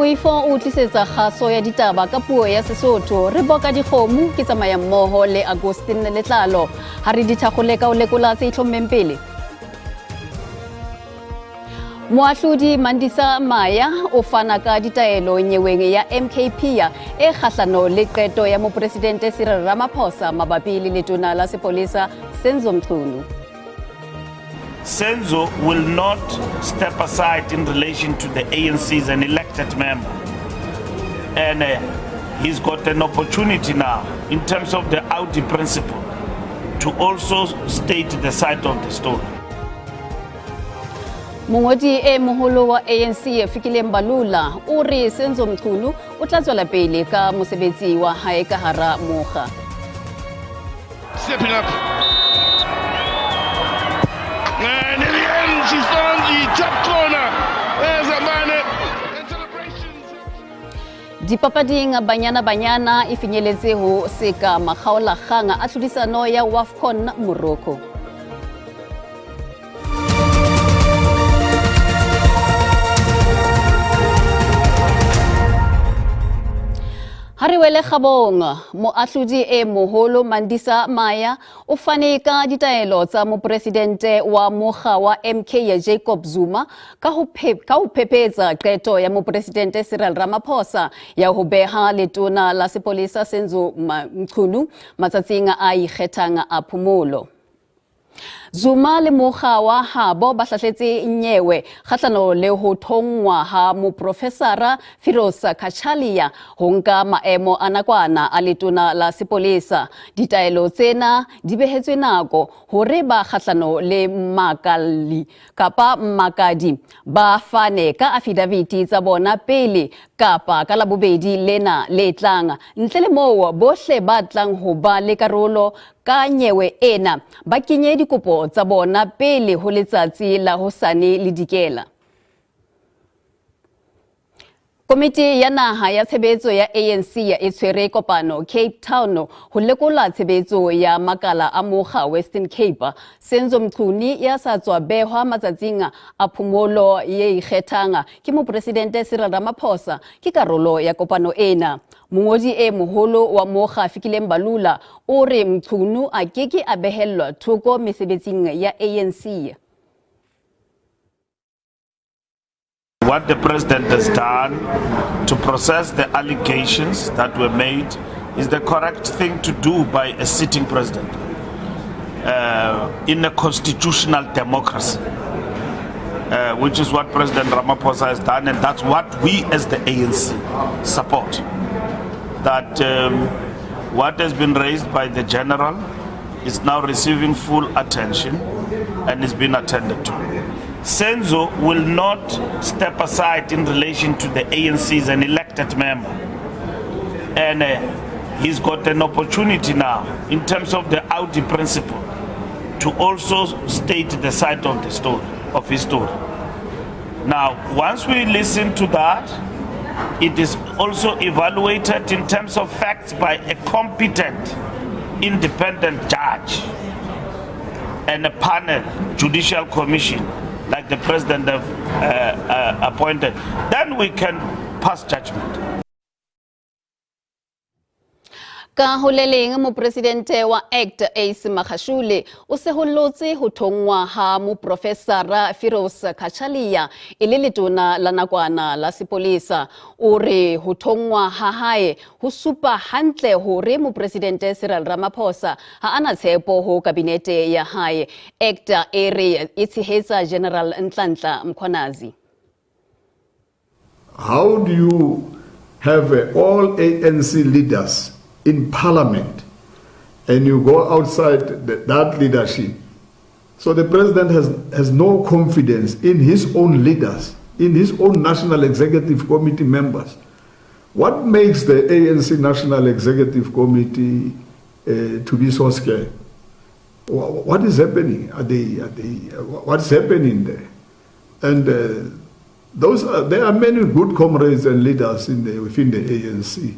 Moifo o tlisetsa kgaso ya ditaba ka puo ya Sesotho. Re boka dikgomo ke tsamaya mmoho le Agustin Letlalo. Ha re di thakgole ka o lekola tse itlhommeng pele. Moahlodi Mandisa Maya o fana ka ditaelo nyeweng ya MKP e kgahlano le qeto ya mopresidente Cyril Ramaphosa mabapi le letona la sepolesa Senzo Mchunu. Senzo will not step aside in relation to the ANC as an elected member. And uh, he's got an opportunity now, in terms of the Audi principle, to also state the side of the story. Mongodi e moholo wa ANC Fikile Mbalula o re Senzo Mchunu o tla tswela pele ka mosebetsi wa hae ka hara mokga. Stepping up. And in the end, she's found the top corner. There's Amane. And celebrations. Dipapading Banyana Banyana e finyeletse ho seka makgaolakgang a tlhodisano ya WAFCON Morocco. Ha re wele kgabong, moahlodi e moholo Mandisa Maya o fane ka ditaelo tsa mopresidente wa mokga wa MK Jacob Zuma ka ho phephetsa qeto ya mopresidente Cyril Ramaphosa ya ho beha letona la sepolesa Senzo Mchunu matsatsing a ikgethang a phomolo. Zuma le mokga wa habo ba hlahletse nyewe kgahlano le ho thonngwa ha moprofesara Firoz Cachalia ho nka maemo a nakwana a letona la sepolesa. Ditaelo tsena di behetswe nako hore ba kgahlano le makalli kapa makadi ba fane ka afidaviti tsa bona pele kapa ka Labobedi lena le tlang. Ntle le moo, bohle ba tlang ho ba le karolo ka nyewe ena ba kenye dikopo tsa bona pele ho letsatsi la hosane le dikela. Komiti ya Naha ya Tshebetso ya ANC e tshwere kopano Cape Town ho lekola tshebetso ya makala a mokga Western Cape. Senzo Mchunu ya sa tswa behwa matsatsing a phomolo ye ikgethang ke Mopresidente Cyril Ramaphosa ke karolo ya kopano ena. Mongodi e moholo wa mokga Fikile Mbalula o re Mchunu a ke ke a behellwa thoko mesebetsing ya ANC. What the president has done to process the allegations that were made is the correct thing to do by a sitting president uh, in a constitutional democracy, uh, which is what President Ramaphosa has done, and that's what we as the ANC support. That um, what has been raised by the general is now receiving full attention and is being attended to. Senzo will not step aside in relation to the ANC as an elected member. And uh, he's got an opportunity now, in terms of the Audi principle, to also state the side of the story, of his story. Now, once we listen to that, it is also evaluated in terms of facts by a competent, independent judge and a panel, judicial commission, like the president have uh, uh, appointed. Then we can pass judgment. Ka ho le leng, mopresidente wa ACT Ace Magashule o sehollotse ho thonngwa ha moprofesara Firoz Cachalia e le letona la nakwana la sepolesa. O re ho thonngwa ha hae ho supa hantle hore mopresidente Cyril Ramaphosa ha a na tshepo ho kabinete ya hae. ACT e re e tshehetsa General Nhlanhla Mkhwanazi. How do you have uh, all ANC leaders in parliament and you go outside the, that leadership? So the president has, has no confidence in his own leaders, in his own National Executive Committee members. What makes the ANC National Executive Committee uh, to be so scared? What is happening? Are they, are they, what's happening there? And uh, those are, there are many good comrades and leaders in the, within the ANC.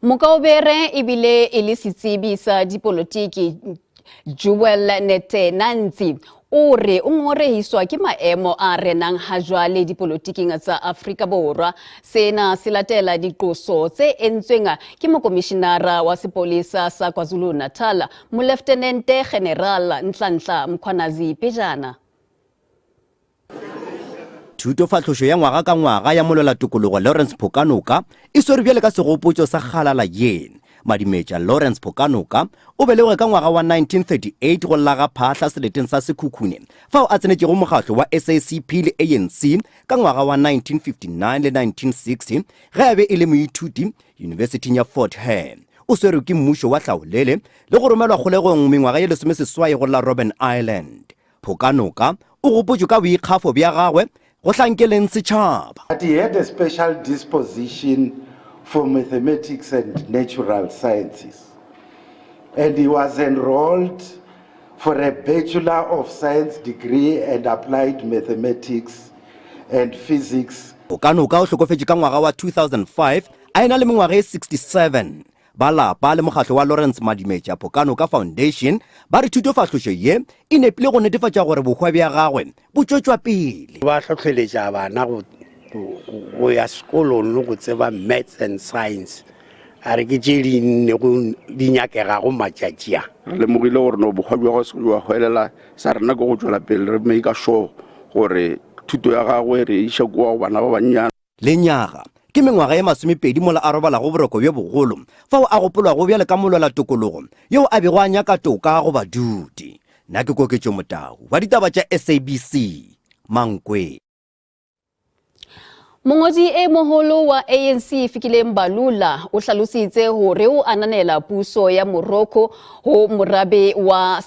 Mokaubere ebile e le setsebi sa dipolotiki Joel Nete Nantsi O re o ngongorehiswa ke maemo a renang hajwale dipolotiking tsa Afrika Borwa. Sena se latela diqoso tse entsweng ke mokomishinara wa sepolesa sa KwaZulu-Natal, Moleftenente General Nhlanhla Mkhwanazi pejana. Thutofahlošo ya ngwaga ka ngwaga ya molwelatokologo Lawrence Phokanoka e swerwe bjale ka segopotšo sa kgalala ye. Madimetša Lawrence Phokanoka o belegwe ka ngwaga wa 1938 go la ga Phahla seleteng sa Sekhukhune fao a tsenetšego mokgatlo wa SACP le ANC ka ngwaga wa 1959 le 1960 ge a be e le moithuti Yunibesithing ya Fort Hare. O swerwe ke mmušo wa hlaolele le go romelwa kgolegong mengwaga ye lesomeseswai go la Robben Island. Phokanoka o gopotšwe ka boikgafo bja gagwe go hlankeleng setšhaba. But he had a special disposition for mathematics and natural sciences. And he was enrolled for a Bachelor of Science degree and Applied Mathematics and Physics. Phokanoka o hlokofetše ka ngwaga wa 2005 a e na le mengwaga e 67. Ba lapa le mokgatlo wa Lawrence Madimetja Phokanoka Foundation ba re thutofahlošo ye e nepile go netefatša gore bohwa bja gagwe bo tšwetšwa pele. Ba hlohleletša bana go, go, go ya sekolong le go tseba maths and science. A re ke tše di nnego di nyakegago matšatši a. Re lemogile gore no bohwa bja gagwe se bja hwelela, sa rena ke go tšwela pele re make sure gore thuto ya gagwe re e iša kua go bana ba bannyane. Lenyaga ke mengwaga ye masomepedi mola a robalago boroko bjo bogolo, fao a gopolwago bjale ka molwelatokologo yo a bego a nyaka toka go badudi. Nna ke Koketšo Motau wa ditaba tša SABC, Mankweng. Mongodi e moholo wa ANC Fikile Mbalula o hlalositse hore o ananela puso ya Morocco ho morabe wa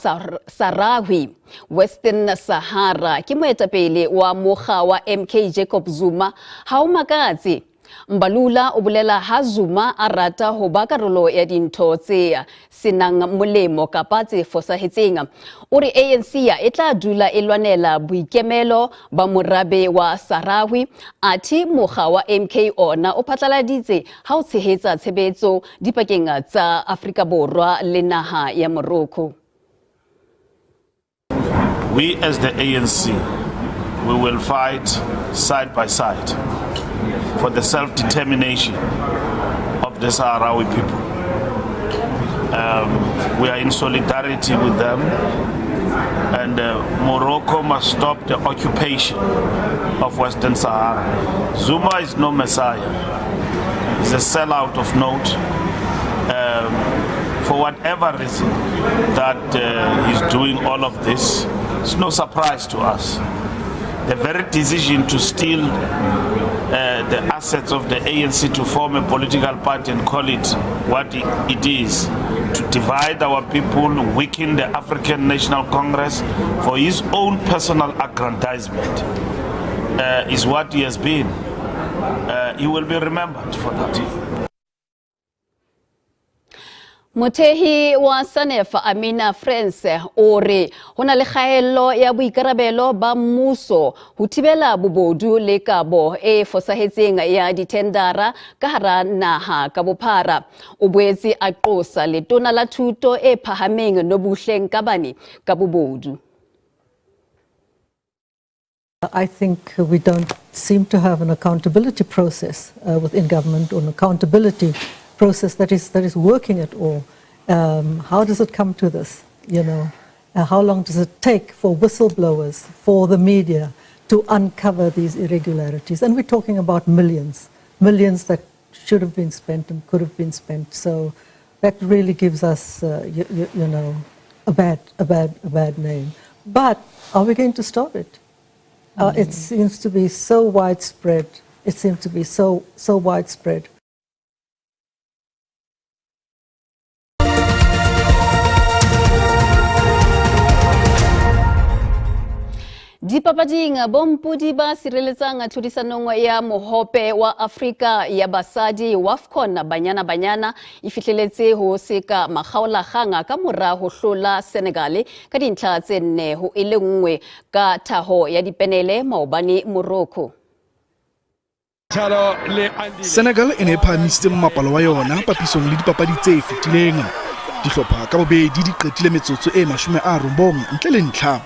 Sahrawi. Western Sahara ke moetapele wa mokga wa MK Jacob Zuma ha o makatse. Mbalula o bolela ha Zuma a rata ho ba karolo ya dintho tse senang molemo kapa tse fosahetseng. O re ANC e tla dula e lwanela boikemelo ba morabe wa Sahrawi, athe mokga wa MK ona o phatlaladitse ha o tshehetsa tshebetso dipakeng tsa Afrika Borwa le naha ya Morocco. We as the ANC, we will fight side by side for the self-determination of the Sahrawi people. We are in solidarity with them, and Morocco must stop the occupation of Western Sahara. Zuma is no messiah. He's a sellout of note. For whatever reason that he's doing all of this, it's no surprise to us. The very decision to steal the assets of the ANC to form a political party and call it what it is, to divide our people, weaken the African National Congress for his own personal aggrandizement, is what he has been. He will be remembered for that. Mothehi wa Sanef Amina France o re ho na le kgaello ya boikarabelo ba mmuso ho thibela bobodu le kabo e fosahetseng ya dithendara ka hara naha ka bophara. O boetse a qosa letona la thuto e phahameng Nobuhle Nkabane ka bobodu. I think we don't seem to have an accountability process within government, or an accountability process that is working at all. How does it come to this? How long does it take for whistleblowers, for the media to uncover these irregularities? And we're talking about millions, millions that should have been spent and could have been spent. So that really gives us, a bad name. But are we going to stop it? It seems to be so widespread. It seems to be so, so widespread. Dipapading, bompodi ba sireletsang tlhodisanong ya mohope wa Afrika ya basadi WAFCON Banyana Banyana e fihleletse ho seka makgaolakgang ka mora ho hlola Senegal ka dintlha tse nne ho e le nngwe ka thaho ya dipenele maobane Morocco. Senegal e ne e phahamisitse mmapalo wa yona papisong le dipapadi tse fetileng. Dihlopha ka bobedi di qetile metsotso e 90 ntle le ntlha.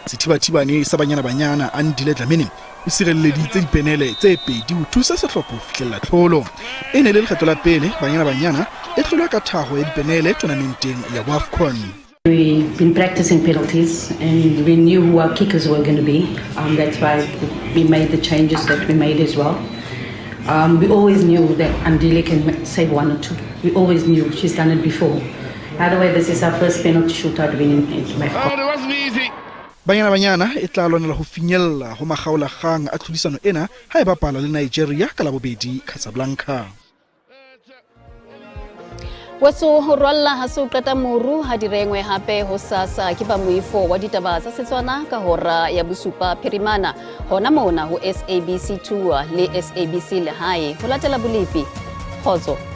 Sethibathibane sa Banyana Banyana Andile Dlamini o sireleditse dipenele tse pedi ho thusa sehlopha ho fihlella tlholo. E ne e le lekgetlo la pele Banyana Banyana e hlolwa ka thaho ya dipenele tonamenteng ya Wafcon. We've been practicing penalties and we knew who our kickers were going to be. Um, that's why we made the changes that we made as well. Um, we always knew that Andile can save one or two. We always knew she's done it before. By the way, this is our first penalty shootout winning in Oh, it wasn't easy. Banyana Banyana e tla lwanela ho finyella ho makgaolakgang a tlhodisano ena ha e bapala le Nigeria ka Labobedi Casablanca. Weso ho rwalla ha se o qeta moru ha di rengwe hape ho sasa ke ba moifo wa ditaba tsa Setswana ka hora ya bosupa phirimana hona mona ho SABC 2 le SABC Lehae ho latela bolepi. Kgotso.